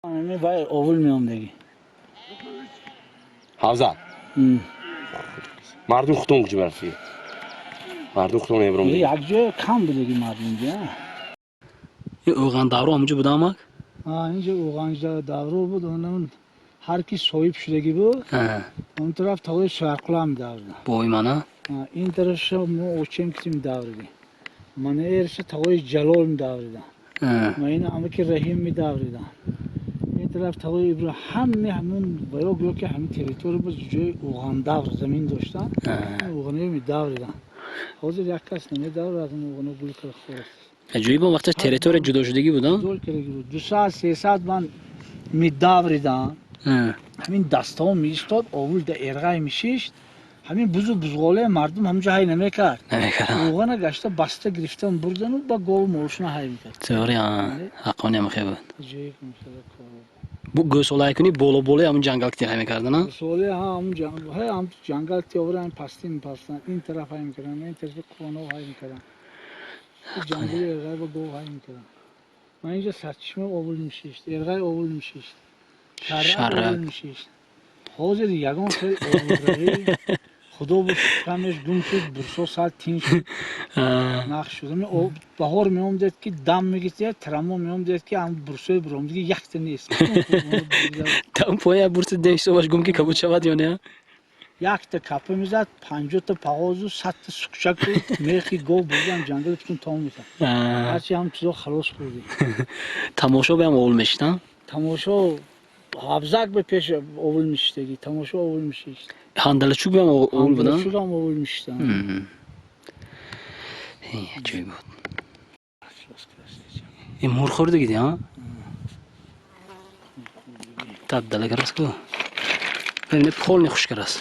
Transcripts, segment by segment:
Вай овул меомдагӣ. Ҳавза. Мардум хутон куҷо мерафтӣ? Мардум хутон мебуром. Як ҷо кам будаги мардум ҷа. Ин оғандавро ҳамунҷо будамак? Инҷо оғандавро буд, онам ҳар ки соҳиб шудагӣ буд, он тараф тавои Шарқула медавридам. Бой мана? Ин тарафша мо очем китим медавридем. Мана эрша тавои Ҷалол медавридам. Ма ин амаки Раҳим медавридам. Ин тараф тавои Иброҳим, ҳаме ҳамун ва ё гӯё ки ҳамин территория буд, ҷои оғандавр замин доштан, оғаниё медавридам. Ҳозир як кас намедаврад, оғано гул кара хӯрад. Аҷоиб, он вақта территория ҷудошудагӣ буд, а? Ҷудо кардаги буд. 200, 300 ман медавридам. Ҳамин дастаҳо меистод, овул да эрғай мешишт. Ҳамин бузу бузғолаи мардум ҳамунҷо ҳай намекард. Намекард. Оғана гашта баста гирифтан бурдану ба гову молшуна ҳай мекард. Теория, ҳаққони ҳам хел буд. Ҷое ки мехела кор буд. Бу гӯсолаякунӣ боло болои ҳамун ҷангал ки ҳай мекардан, а? Гӯсолаи, ҳа, ҳамун ҷангал, ҳай, ҳам ҷангал тиёвра ҳам пастӣ мепастан, ин тараф ҳай мекардан, ин тарафи қоно ҳай мекардан. Ҷангали эрғай ба гов ҳай мекардан. Ман инҷа сарчашма овул мешишт, эрғай овул мешишт. Шаррак овул мешишт. Ҳозир ягон хел овулравӣ худо бу камеш гум шуд, бурсо сал тин шуд, нақш шуд. Баҳор меомдед ки дам мегиртед, тирамо меомдед ки ҳам бурсои буромдиги якта нест. Там поя бурси дем ҳисобаш гум ки кабуд шавад ё не? Якта капа мезад, 50-та пағозу 100-та сукчаку мехи гов бурдам ҷангали путун том мезад. Ҳарчи ҳам чизо халос хӯрдем. Тамошо беам овул мешидан? Тамошо ҳабзак ба пеш овул мешиштагӣ, тамошо овул мешишт. Ҳандалачук беам овул будан? Ҳандалачук ҳам овул мешиштан. Аҷоиб буд. Ин мурғ хӯрдагиди, а? Таб далагар аст ку. Бибине полни хушкар аст.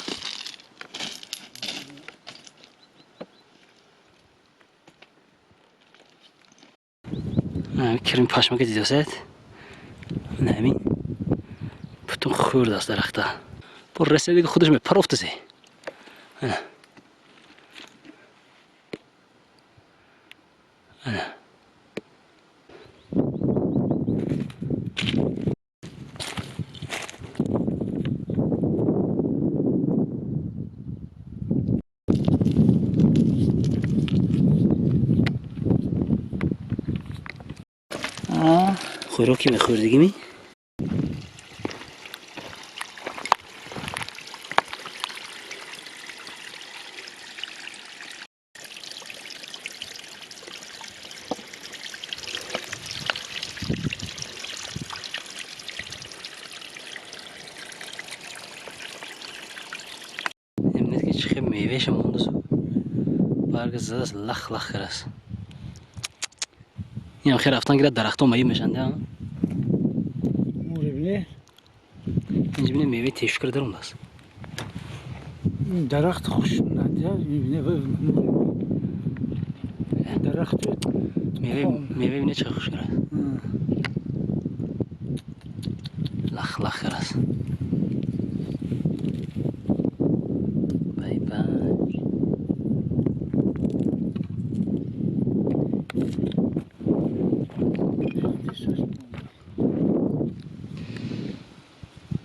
Кирми пашмака дидосед? Ҳамин путун хӯрд аст дарахта. Бо расидаги худаш мепарофтасе. Ана. Ана. Хӯроки мехӯрдагӣ ми? Бибинед ки чӣ хел мевеша мондасу барга задааст, лах лах кардааст. Инам хел рафтан гирад, дарахтҳо маиб мешанд, а? Муре бинед. Инҷа бинед, меваи тешукра даромадааст. Ин дарахт хуш надия, бинед, дарахт меваи бинед чӣ хуш кардааст. Лах лах кардааст. Бай бай.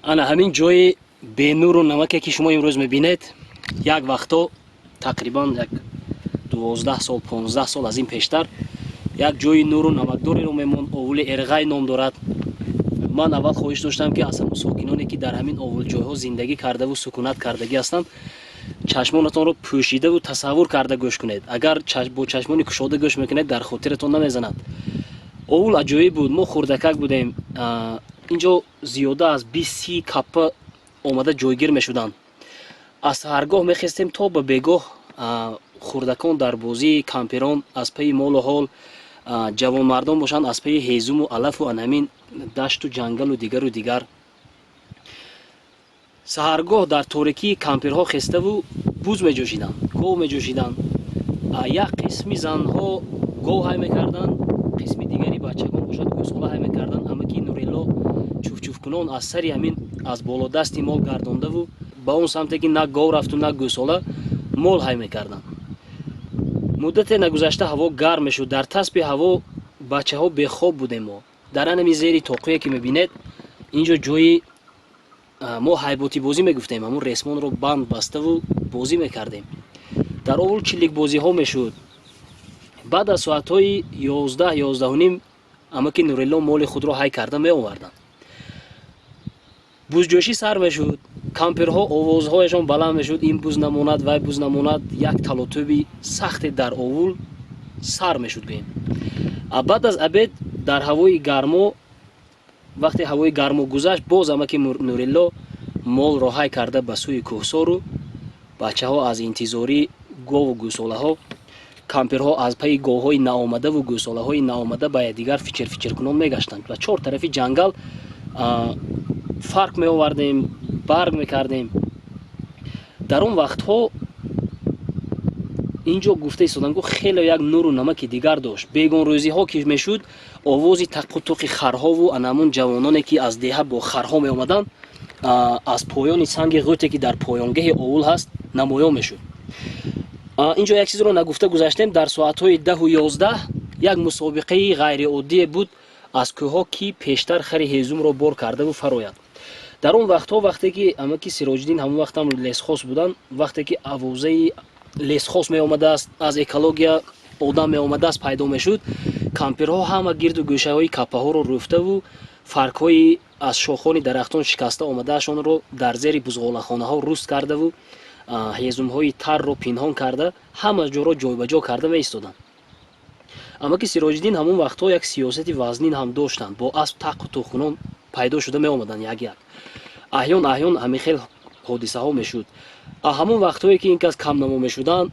Ана ҳамин ҷои бенуру намаке ки шумо имрӯз мебинед, як вақто тақрибан як 12 сол, 15 сол аз ин пештар як ҷои нуру намакдореро мемонд, овули Эрғай ном дорад. Ман аввал хоҳиш доштам ки аз ҳамон сокиноне ки дар ҳамин овулҷойҳо зиндагӣ кардаву сукунат кардагӣ ҳастанд, чашмонатонро пӯшидаву тасаввур карда гӯш кунед. Агар бо чашмони кушода гӯш мекунед, дар хотиратон намезанад. Овул аҷоиб буд, мо хурдакак будем. Инҷо зиёда аз 20-30 каппа омада ҷойгир мешуданд. Аз саҳаргоҳ мехестем то ба бегоҳ, хурдакон дар бозии кампирон аз пайи молу ҳол, ҷавонмардон бошанд аз пайи ҳезуму алафу анҳамин дашту ҷангалу дигару дигар. Саҳаргоҳ дар торикии кампирҳо хеставу буз меҷӯшиданд, гов меҷӯшиданд. Як қисми занҳо гов ҳай мекарданд, қисми дигари бачагон бошад гӯсола ҳай мекарданд. Амаки Нурилло чуфчуфкунон аз сари ҳамин аз болодасти мол гардондаву ба он самте ки на гов рафту на гӯсола мол ҳай мекарданд. Муддате нагузашта ҳаво гарм мешуд. Дар таспи ҳаво бачаҳо бехоб будем мо. Дар анами зери тоқие ки мебинед, Инҷо ҷои мо ҳайботибозӣ мегуфтем, ҳамун ресмонро банд баставу бозӣ мекардем. Дар овул чиликбозиҳо мешуд. Баъд аз соатҳои 11, 11:30 амаки Нурилло моли худро ҳай карда меоварданд. Бузҷӯшӣ сар мешуд, кампирҳо овозҳояшон баланд мешуд: ин буз намонад, вай буз намонад. Як талотуби сахте дар овул сар мешуд, гӯем. Баъд аз обед, дар ҳавои гармо, вақте ҳавои гармо гузашт, боз амаки Нурилло молро ҳай карда ба сӯи кӯҳсору бачаҳо аз интизорӣ гову гӯсолаҳо, кампирҳо аз пайи говҳои наомадаву гӯсолаҳои наомада ба якдигар фичир-фичиркунон мегаштанд ва чор тарафи ҷангал фарқ меовардем, барг мекардем. Дар он вақтҳо инҷо, гуфта истодам ку, хеле як нуру намаки дигар дошт. Бегонрӯзиҳо ки мешуд, овози таққу-туқи харҳову анамун ҷавононе, ки аз деҳа бо харҳо меомаданд, аз поёни санги ғӯте, ки дар поёнгеҳи овул ҳаст, намоён мешуд. Инҷо як чизро нагуфта гузаштем: дар соатҳои 10-у 11 як мусобиқаи ғайриоддие буд аз кӯҳҳо, ки пештар хари ҳезумро бор кардаву фарояд. Дар он вақтҳо, вақте ки амаки Сироҷиддин ҳамон вақтам лесхоз буданд, вақте ки овозаи лесхоз меомадааст, аз экология одам меомадааст пайдо мешуд, кампирҳо ҳама гирду гӯшаҳои каппаҳоро рӯфтаву фаркҳои аз шохони дарахтон шикаста омадаашонро дар зери бузғолахонаҳо руст кардаву ҳезумҳои тарро пинҳон карда, ҳама ҷоро ҷойбаҷо карда меистоданд. Амаки Сироҷиддин ҳамон вақтҳо як сиёсати вазнин ҳам доштанд, бо асп таққу туқкунон пайдо шуда меомаданд як як аҳён аҳён. Ҳамин хел ҳодисаҳо мешуд. Ҳамон вақтҳое ки ин кас камнамо мешуданд,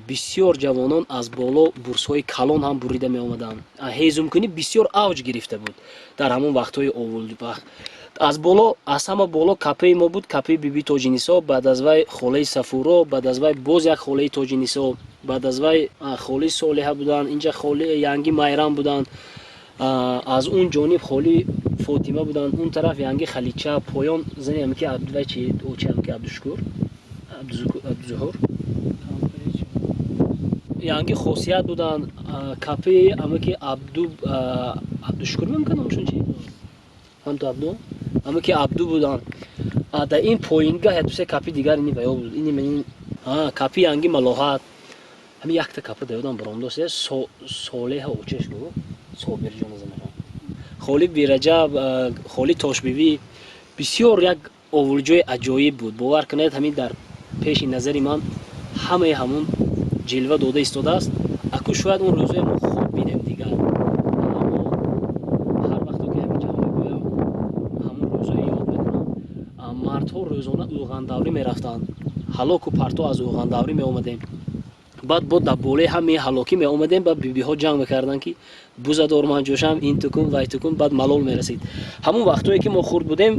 бисёр ҷавонон аз боло бурсҳои калон ҳам бурида меомаданд. Ҳезумкунӣ бисёр авҷ гирифта буд дар ҳамон вақтҳои овул. Аз боло, аз ҳама боло капаи мо буд, капаи биби Тоҷинисо, баъд аз вай холаи Сафуро, баъд аз вай боз як холаи Тоҷинисо, баъд аз вай холи Солиҳа буданд, инҷа холи янги Майрам буданд, аз он ҷониб холи Фотима буданд, он тараф янги Халича, поён зани амки Абдувай чи очи амки Абдушукур, Абдузуҳур, янги Хосият буданд, капаи амаки Абду, Абдушукур мемкан номшон чи, ҳамту Абду, амаки Абду буданд. Дар ин поингаҳ як дусе капи дигар ини ваё буд, ини капи янги Малоҳат. Ҳами якта капа даёдам баромдост, Солеҳа очеш гу Собирҷон замаҳо, холи Бираҷаб, холи Тошбибӣ. Бисёр як овулҷои аҷоиб буд. Бовар кунед, ҳамин дар пеши назари ман ҳамаи ҳамун ҷилва дода истодааст. Аку шояд он рӯзое мо хоб бинем дигар, аммо ҳар вақто ки ҳамин ҷаҳо мегӯям, ҳамун рӯзое ёд мекунам. Мардҳо рӯзона уғандаврӣ мерафтанд, ҳалоку парто аз уғандаврӣ меомадем, баъд бо дар болои ҳамаи ҳалокӣ меомадем. Баъд бибиҳо ҷанг мекарданд, ки бузадор ман ҷӯшам, ин тукун, вай тукун. Баъд малол мерасид. Ҳамон вақтҳое ки мо хурд будем,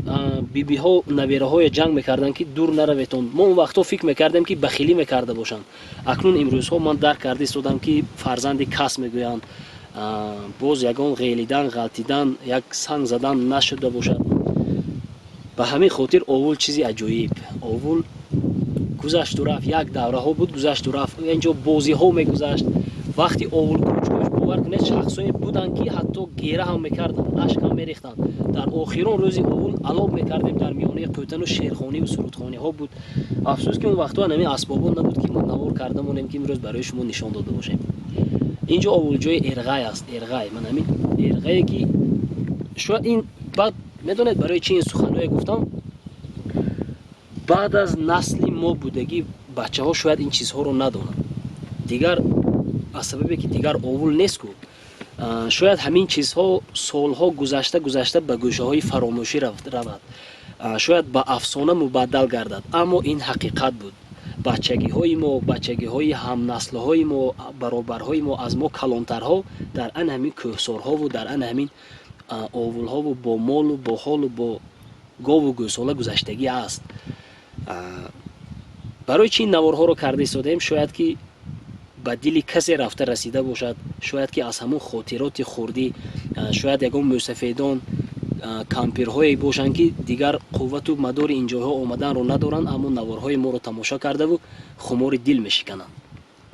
бибиҳо набераҳое ҷанг мекарданд, ки дур нараветон. Мо он вақтҳо фикр мекардем, ки бахилӣ мекарда бошанд. Акнун имрӯзҳо ман дарк карда истодам, ки фарзанди кас мегӯянд, боз ягон ғелидан, ғалтидан, як санг задан нашуда бошад. Ба ҳамин хотир овул чизи аҷоиб, овул гузашту рафт, як давраҳо буд, гузашту рафт. Инҷо бозиҳо мегузашт вақти овул кӯчкӯч. Бовар кунед, шахсое буданд, ки ҳатто гера ҳам мекарданд, ашк ҳам мерехтанд. Дар охирон рӯзи овул алоб мекардем дар миёнаи қӯтану шерхониву сурудхониҳо буд. Афсӯс, ки он вақтҳо ҳамин асбобон набуд, ки мо навор карда монем, ки имрӯз барои шумо нишон дода бошем. Инҷо овулҷои Эрғай аст. Эрғай, ман ҳамин Эрғае, ки шояд ин баъд медонед, барои чи ин суханҳое гуфтам: баъд аз насли мо будагӣ бачаҳо шояд ин чизҳоро надонанд дигар, аз сабабе ки дигар овул нест ку. Шояд ҳамин чизҳо солҳо гузашта гузашта ба гӯшаҳои фаромӯшӣ равад, шояд ба афсона мубаддал гардад, аммо ин ҳақиқат буд. Бачагиҳои мо, бачагиҳои ҳамнаслҳои мо, баробарҳои мо, аз мо калонтарҳо дар ан ҳамин кӯҳсорҳову дар ан ҳамин овулҳову бо молу бо ҳолу бо гову гӯсола гузаштагӣ аст. Барои чи ин наворҳоро карда истодаем? Шояд ки ба дили касе рафта расида бошад, шояд ки аз ҳамон хотироти хурдӣ, шояд ягон мӯсафедон, кампирҳое бошанд, ки дигар қуввату мадори ин ҷойҳо омаданро надоранд, аммо наворҳои моро тамошо кардаву хумори дил мешикананд.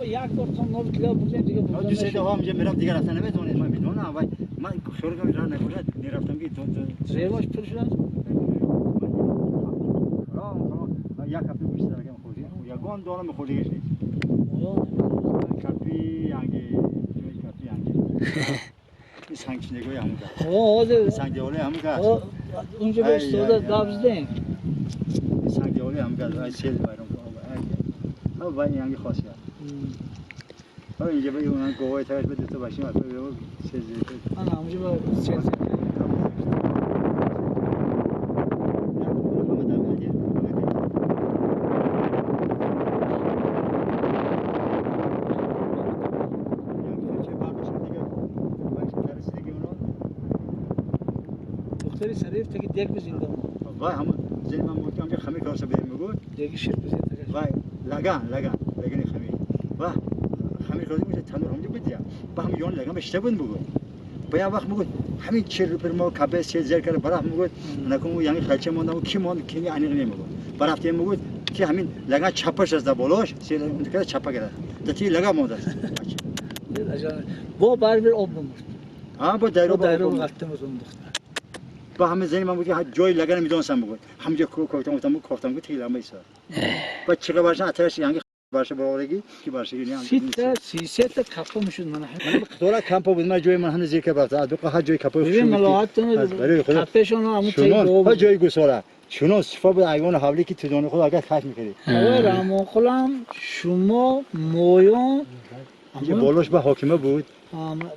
Як бор то нол кило бурдем, дига бурда ду се дафъа ҳамҷа мерафт, дигар рафта наметавонед. Ман медонам, вай. من خیال کنم راه نباشد میرفتم که ریواج پر شد. یک هفته بیشتر کم خوردی یگان دانم خوردیش نیست. کپی ینگی جای کپی ینگی این سنگچینگای همون کرد. سنگ دیواله همون کرد. اونجا به استفاده دابزدیم. سنگ دیواله همون کرد. ای سیل بیرون که آب. ها ینگی خاصیت. ها اینجا به اون گوهای ترش به دو تا باشیم از سیل زیر. آن همونجا به سیل زیر. دختری سریف تکی دیگ بزنده وای هم زن من بود که خمیر کارش بهم میگفت دیگ شیر بزنده وای لگن لگن لگن خمیر و خمیر کارش میشه تنور همونجا بود با هم یون لگن بشته بود میگفت با یه وقت میگفت همین چه پر ما کبه سه زر کرد برای میگفت نکن یعنی خلچه موندم کی موند کی انیق نمیگفت برافته میگفت که همین لگن چپش از بالاش سه اون چپا کرد دتی لگن مونده با بر بر آب می‌مرد. ها با دایره با غلطمز اون دختر با همه زنی من بود که جای لگن میدونستم بگو همونجا کوفتم گفتم کوفتم گفت تیلم ایسا با چقدر برشن آتش یعنی برشه باورگی کی برشه یعنی 33 تا کپا میشد من من قطوره کمپا بود من جای من هنوز زیر کپا از دو جای کپا ببین ملاحت کپشون همون تی ها جای گوساله چون صفا بود ایوان حولی که تو دانه خود اگر خش می‌کردی آقای رحمان خلم شما مویون اینجا بالاش به حاکمه بود.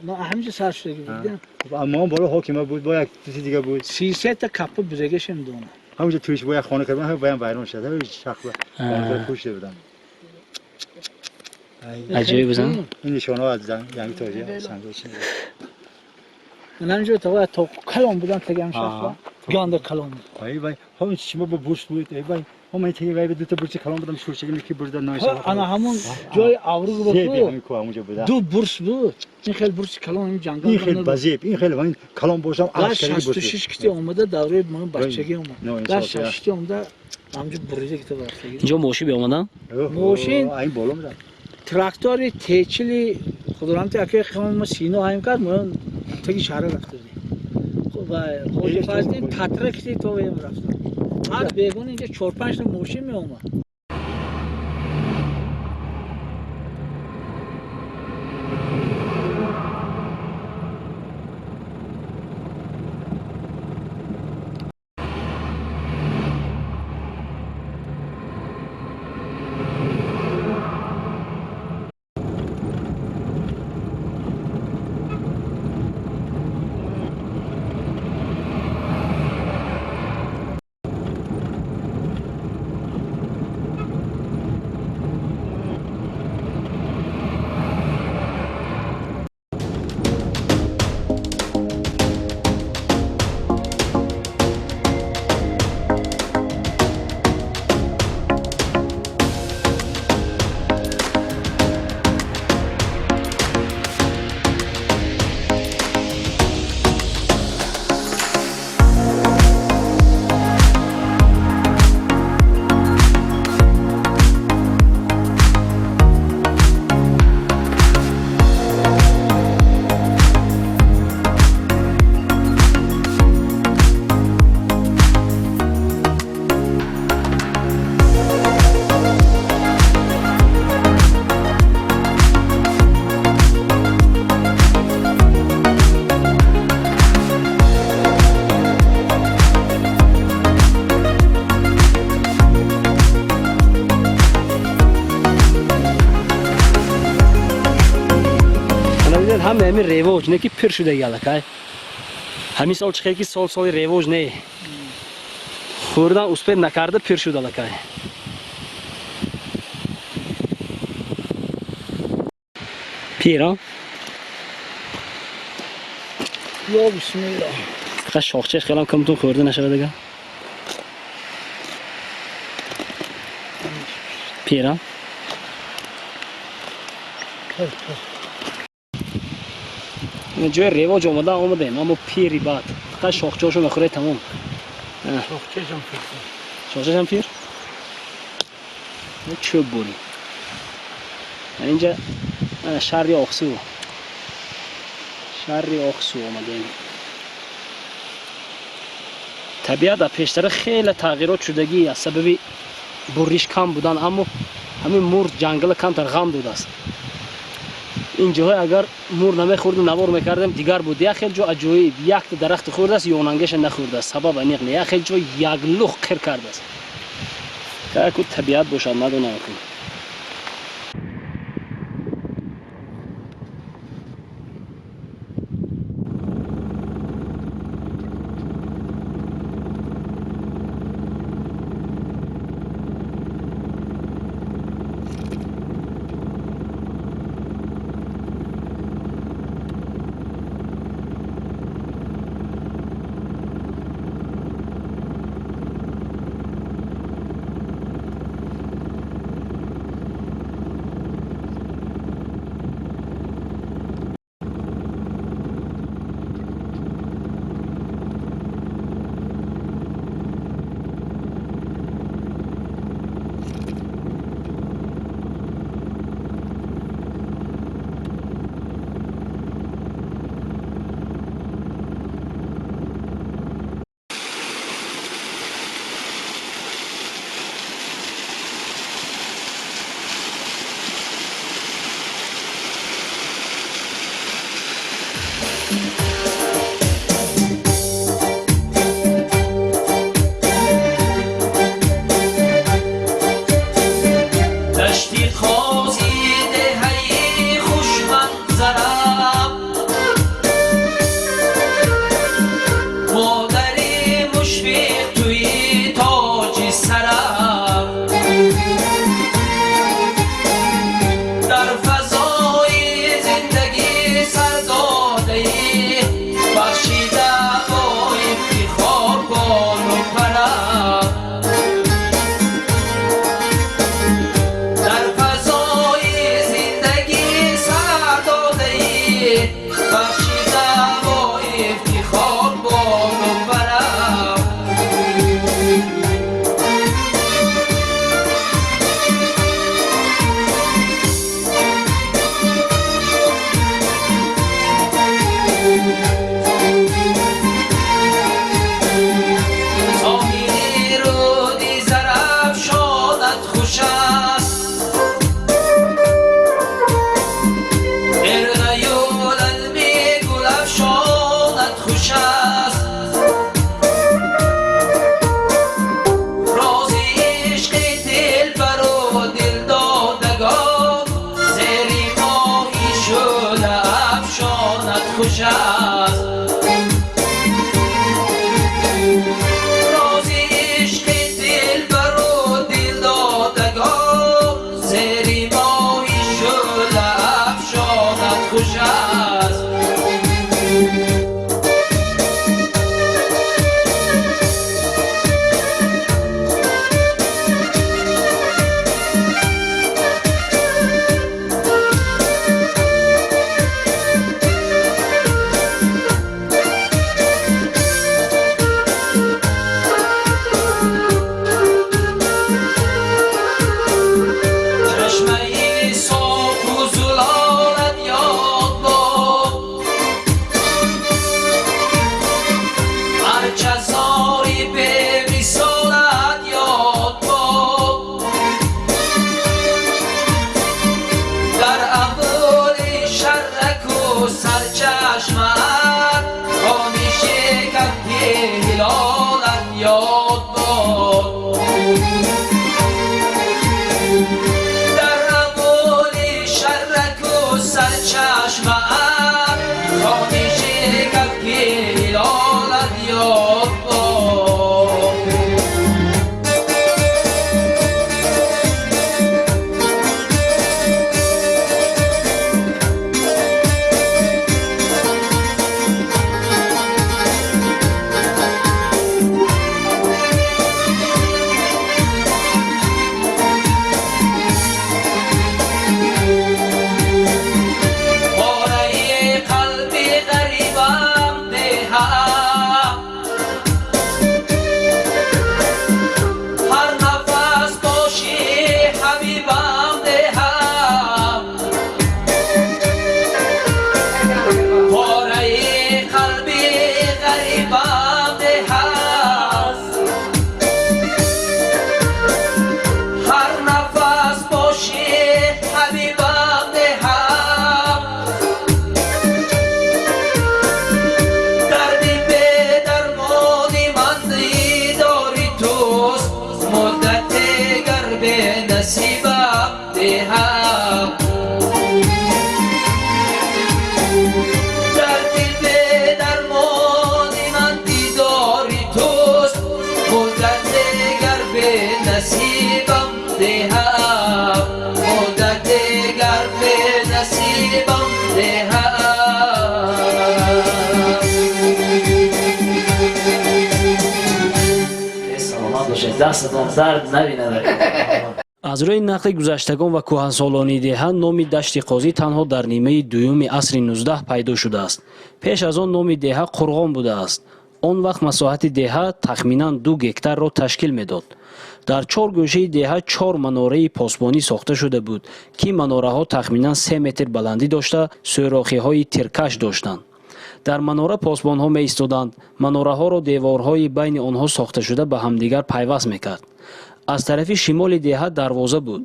ما همینجا سر شده بودیم. اما بالا حاکمه بود با یک چیز دیگه بود. 33 تا کپا بزرگش هم دونه. همونجا تویش با یک خانه کردن هم بایم ویران شد. همین شخص خانه پوشیده بودن. عجیب بزن. این نشانه ها از یعنی تاجی سنگای چی. من همینجا تا کلام بودن تگم شخص. گانده کلام. ای وای همون چی با بورس بود. ای وای هم تیگه وای دو تا بورس کلام بودم شورش که بردن نایس. انا همون جای آورو بود. دو بورس بود. این خیلی بورس کلام این جنگل. این خیلی بزیب این خیلی این کلام بورسم از 66 کتی اومده دوره من بچگی اومد. در 66 اومده همونجا بریده که تو رفته. اینجا ماشین بیامدن؟ ماشین این بالا میرم. تراکتوری تیچلی خدرانتی اکی خم سینو هایم کرد من تگی شهر رفته. و خوجه فازدین تاترکتی تو ویم رفتم. هر بیگون اینجا 4-5 تا ماشین می اومد. ҳам ҳамин ревоҷ не ки пир шуда ялакай. Ҳамин сол чихе ки сол соли ревоҷ не. Хӯрдан успед накарда пир шуда алакай. Пир, а? Ё бисмиллоҳ. Фақат шохчаш хелам камтун хӯрда нашавад ага. Пир, а? Ҷои ревоҷ омада омадем, аммо пири бад. Фақат шохчаҳошо мехӯред тамом. Шохчашам пир. Шохчашам пир? Чӯб бурӣ. Инҷа шаҳри Оқсу. Шаҳри Оқсу омадем. Табиат аз пештара хеле тағйирот шудагӣ аз сабаби бурриш кам будан, аммо ҳамин мур ҷангала камтар ғам додааст. Ин ҷоҳое агар мур намехӯрду навор мекардем, дигар буд. Як хел ҷо аҷоиб, якта дарахти хӯрдааст, ёнангеша нахӯрдааст, сабаб аниқ не. Як хел ҷо яклух қир кардааст. Яку табиат бошад, надонам кун. Бошед, дастатон дард набинад. Аз рӯи нақли гузаштагон ва кӯҳансолони деҳа, номи Дашти Қозӣ танҳо дар нимаи дуюми асри 19 пайдо шудааст. Пеш аз он номи деҳа Қурғон будааст. Он вақт масоҳати деҳа тахминан 2 гектарро ташкил медод. Дар чор гӯшаи деҳа чор манораи посбонӣ сохта шуда буд, ки манораҳо тахминан 3 метр баландӣ дошта, сӯрохиҳои тиркаш доштанд. Дар манора посбонҳо меистоданд. Манораҳоро деворҳои байни онҳо сохташуда ба ҳамдигар пайваст мекард. Аз тарафи шимоли деҳа дарвоза буд.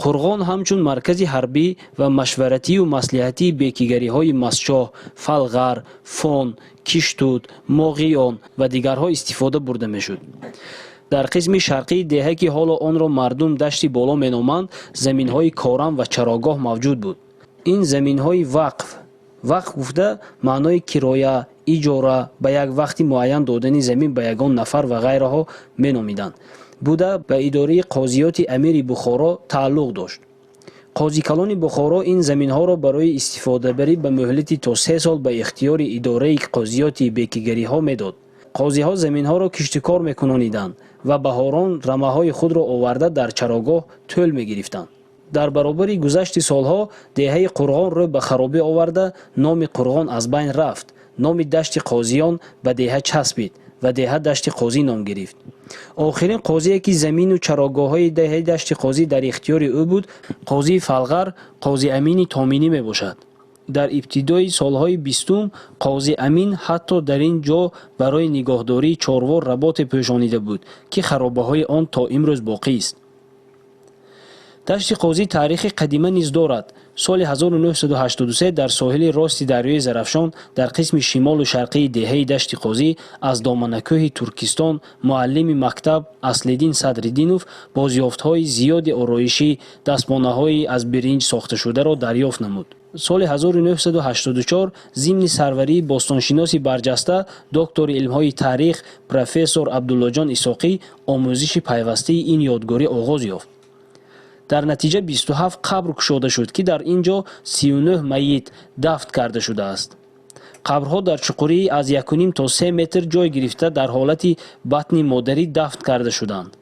Қурғон ҳамчун маркази ҳарбӣ ва машваратию маслиҳатии бекигариҳои Мастчоҳ, Фалғар, Фон, Киштуд, Моғиён ва дигарҳо истифода бурда мешуд. Дар қисми шарқии деҳа, ки ҳоло онро мардум Дашти Боло меноманд, заминҳои корам ва чарогоҳ мавҷуд буд. Ин заминҳои вақф, вақф гуфта маънои кироя, иҷора, ба як вақти муайян додани замин ба ягон нафар ва ғайраҳо меномиданд, буда, ба идораи қозиёти амири Бухоро тааллуқ дошт. Қозикалони Бухоро ин заминҳоро барои истифодабарӣ ба муҳлати то 3 сол ба ихтиёри идораи қозиёти бекигариҳо медод. Қозиҳо заминҳоро киштукор мекунониданд ва баҳорон рамаҳои худро оварда, дар чарогоҳ тӯл мегирифтанд. Дар баробари гузашти солҳо деҳаи Қурғон рӯ ба харобӣ оварда, номи Қурғон аз байн рафт, номи Дашти Қозиён ба деҳа часпид ва деҳа Дашти Қозӣ ном гирифт. Охирин қозие, ки замину чарогоҳҳои деҳаи Дашти Қозӣ дар ихтиёри ӯ буд, қозии Фалғар Қози Амини Томинӣ мебошад. Дар ибтидои солҳои бистум Қози Амин ҳатто дар ин ҷо барои нигоҳдории чорво работе пӯшонида буд, ки харобаҳои он то имрӯз боқист. Дашти Қозӣ таърихи қадима низ дорад. Соли 1983 дар соҳили рости дарёи Зарафшон, дар қисми шимолу шарқии деҳаи Дашти Қозӣ, аз доманакӯҳи Туркистон муаллими мактаб Аслиддин Садриддинов бозёфтҳои зиёди ороишӣ, дастбонаҳои аз биринҷ сохташударо дарёфт намуд. Соли 1984 зимни сарварии бостоншиноси барҷаста, доктори илмҳои таърих, профессор Абдуллоҷон Исоқӣ омӯзиши пайвастаи ин ёдгорӣ оғоз ёфт. Дар натиҷа 27 қабр кушода шуд, ки дар ин ҷо 39 майит дафн карда шудааст. Қабрҳо дар чуқурии аз 1,5 то 3 метр ҷой гирифта, дар ҳолати батни модарӣ дафн карда шуданд.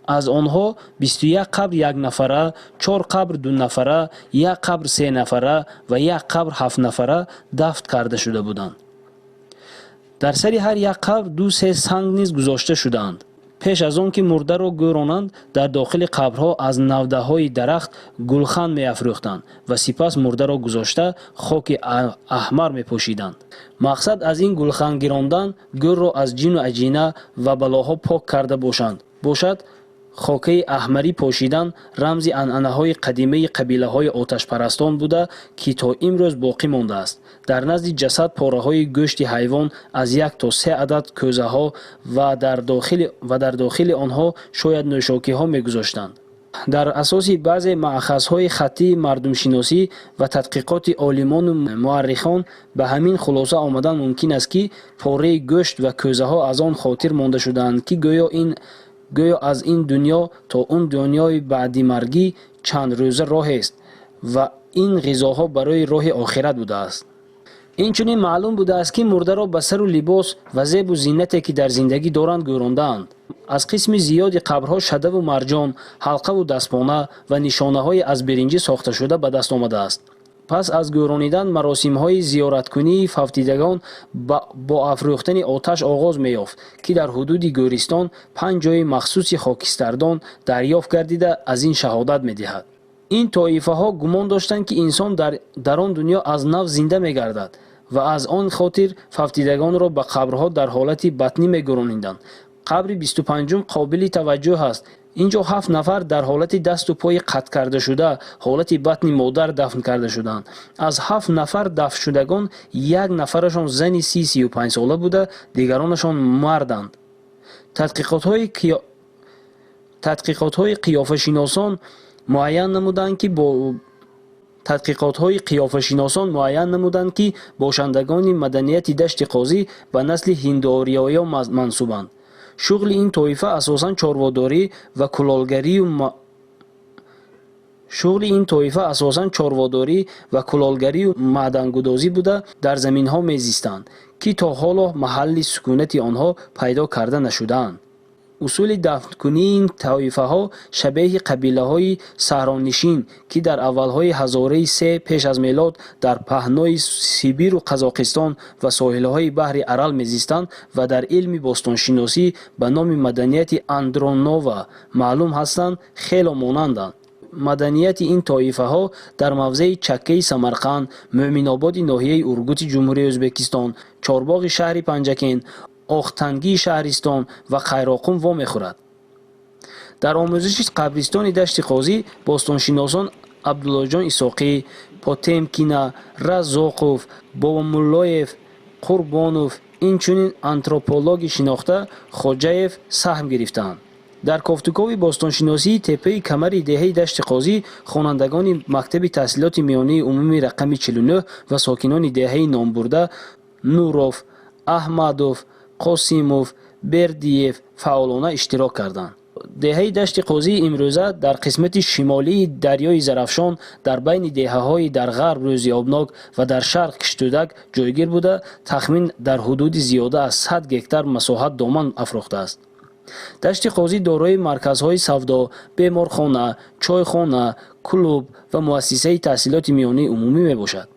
Аз онҳо 21 қабр якнафара, чор қабр дунафара, як қабр сенафара ва як қабр ҳафтнафара дафн карда шуда буданд. Дар сари ҳар як қабр ду се санг низ гузошта шудаанд. Пеш аз он ки мурдаро гӯронанд, дар дохили қабрҳо аз навдаҳои дарахт гулхан меафрӯхтанд ва сипас мурдаро гузошта, хоки аҳмар мепӯшиданд. Мақсад аз ин гулхан гирондан гӯрро аз ҷину аҷина ва балоҳо пок карда бошанд бошад. Хокаи аҳмарӣ пошидан рамзи анъанаҳои қадимаи қабилаҳои оташпарастон буда, ки то имрӯз боқӣ мондааст. Дар назди ҷасад пораҳои гӯшти ҳайвон, аз як то се адад кӯзаҳо ва дар дохили онҳо шояд нӯшокиҳо мегузоштанд. Дар асоси баъзе маъхазҳои хаттии мардумшиносӣ ва тадқиқоти олимону муаррихон ба ҳамин хулоса омадан мумкин аст, ки пораи гӯшт ва кӯзаҳо аз он хотир монда шудаанд, ки гӯё аз ин дунё то он дунёи баъдимаргӣ чанд рӯза роҳест ва ин ғизоҳо барои роҳи охират будааст. Инчунин маълум будааст, ки мурдаро ба сару либос ва зебу зиннате, ки дар зиндагӣ доранд, гӯрондаанд. Аз қисми зиёди қабрҳо шадаву марҷон, ҳалқаву дастпона ва нишонаҳои аз биринҷӣ сохташуда ба даст омадааст. Пас аз гӯронидан маросимҳои зиёраткунии фавтидагон бо афрӯхтани оташ оғоз меёфт, ки дар ҳудуди гӯристон панҷ ҷои махсуси хокистардон дарёфт гардида, аз ин шаҳодат медиҳад. Ин тоифаҳо гумон доштанд, ки инсон дар он дунё аз нав зинда мегардад ва аз он хотир фавтидагонро ба қабрҳо дар ҳолати батнӣ мегӯрониданд. Қабри 25-ум қобили таваҷҷӯҳ аст. Ин ҷо ҳафт нафар дар ҳолати дасту пои қатъ кардашуда, ҳолати батни модар дафн карда шуданд. Аз ҳафт нафар дафншудагон як нафарашон зани 30-35 сола буда, дигаронашон марданд. Тадқиқотҳои қиёфашиносон муайян намуданд, ки бо тадқиқотҳои қиёфашиносон муайян намуданд, ки бошандагони маданияти Дашти Қозӣ ба насли ҳиндуориёё мансубанд. Шуғли ин тоифа асосан чорводорӣ ва кулолгарию шуғли ин тоифа асосан чорводорӣ ва кулолгарию маъдангудозӣ буда, дар заминҳо мезистанд, ки то ҳоло маҳалли сукунати онҳо пайдо карда нашудаанд. Усули дафнкунии ин тоифаҳо шабеҳи қабилаҳои саҳронишин, ки дар аввалҳои ҳазораи се пеш аз мелод дар паҳнои Сибиру Қазоқистон ва соҳилҳои баҳри Арал мезистанд ва дар илми бостоншиносӣ ба номи маданияти Андронова маълум ҳастанд, хело монанданд. Маданияти ин тоифаҳо дар мавзеи Чаккаи Самарқанд, Мӯъминободи ноҳияи Ургути Ҷумҳурии Ӯзбекистон, Чорбоғи шаҳри Панҷакент, Охтангии шаҳристон ва Қайроққум вомехӯрад. Дар омӯзиши қабристони Дашти Қозӣ бостоншиносон Абдуллоҷон Исоқӣ, Потемкина, Раззоқов, Бобомуллоев, Қурбонов, инчунин антропологи шинохта Хоҷаев саҳм гирифтаанд. Дар кофтукови бостоншиносии теппаи камари деҳаи Дашти Қозӣ хонандагони мактаби таҳсилоти миёнаи умумӣ рақами 49 ва сокинони деҳаи номбурда Нуров, Аҳмадов, Қосимов, Бердиев фаъолона иштирок карданд. Деҳаи Дашти Қозӣ имрӯза дар қисмати шимолии дарёи Зарафшон, дар байни деҳаҳои дар ғарб Рӯзиобнок ва дар шарқ Киштудак ҷойгир буда, тахмин дар ҳудуди зиёда аз 100 гектар масоҳат доман афрохтааст. Дашти Қозӣ дорои марказҳои савдо, беморхона, чойхона, клуб ва муассисаи таҳсилоти миёнаи умумӣ мебошад.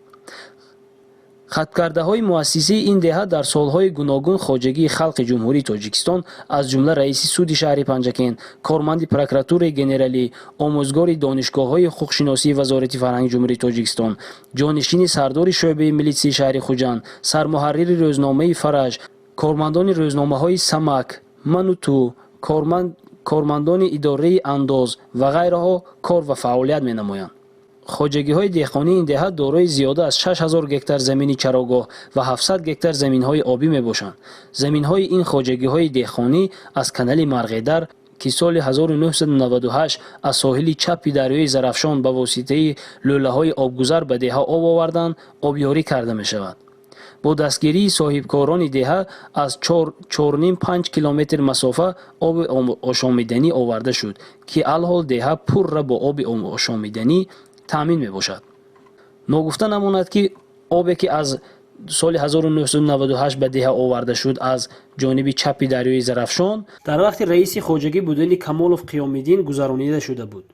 Хаткардаҳои муассисаи ин деҳа дар солҳои гуногун хоҷагии халқи Ҷумҳурии Тоҷикистон, аз ҷумла раиси суди шаҳри Панҷакент, корманди прокуратураи генералӣ, омӯзгори донишгоҳҳои ҳуқуқшиносии Вазорати фарҳанги Ҷумҳурии Тоҷикистон, ҷонишини сардори шӯъбаи милитсияи шаҳри Хуҷанд, сармуҳаррири рӯзномаи «Фараҷ», кормандони рӯзномаҳои «Самак», «Ману ту», кормандони идораи андоз ва ғайраҳо кор ва фаъолият менамоянд. Хоҷагиҳои деҳқонии ин деҳа дорои зиёда аз 6000 гектар замини чарогоҳ ва 700 гектар заминҳои обӣ мебошанд. Заминҳои ин хоҷагиҳои деҳқонӣ аз канали Марғедар, ки соли 1998 аз соҳили чапи дарёи Зарафшон ба воситаи лӯлаҳои обгузар ба деҳа об оварданд, обёрӣ карда мешавад. Бо дастгирии соҳибкорони деҳа аз 4,5-5 километр масофа оби ошомиданӣ оварда шуд, ки алҳол деҳа пурра бо оби ошомиданӣ таъмин мебошад. Ногуфта намонад, ки обе, ки аз соли 1998 ба деҳа оварда шуд аз ҷониби чапи дарёи Зарафшон, дар вақти раиси хоҷагӣ будани Камолов Қиёмиддин гузаронида шуда буд.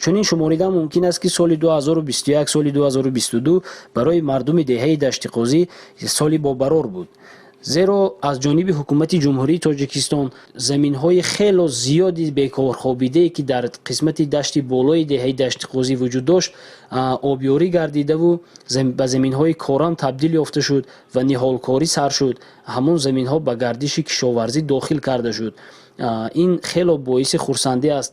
Чунин шуморидан мумкин аст, ки соли 2021, соли 2022 барои мардуми деҳаи Дашти Қозӣ соли бобарор буд, зеро аз ҷониби ҳукумати Ҷумҳурии Тоҷикистон заминҳои хело зиёди бекорхобидае, ки дар қисмати дашти болои деҳаи Дашти Қозӣ вуҷуд дошт, обёрӣ гардидаву ба заминҳои корам табдил ёфта шуд ва ниҳолкорӣ сар шуд. Ҳамон заминҳо ба гардиши кишоварзӣ дохил карда шуд. Ин хело боиси хурсандӣ аст.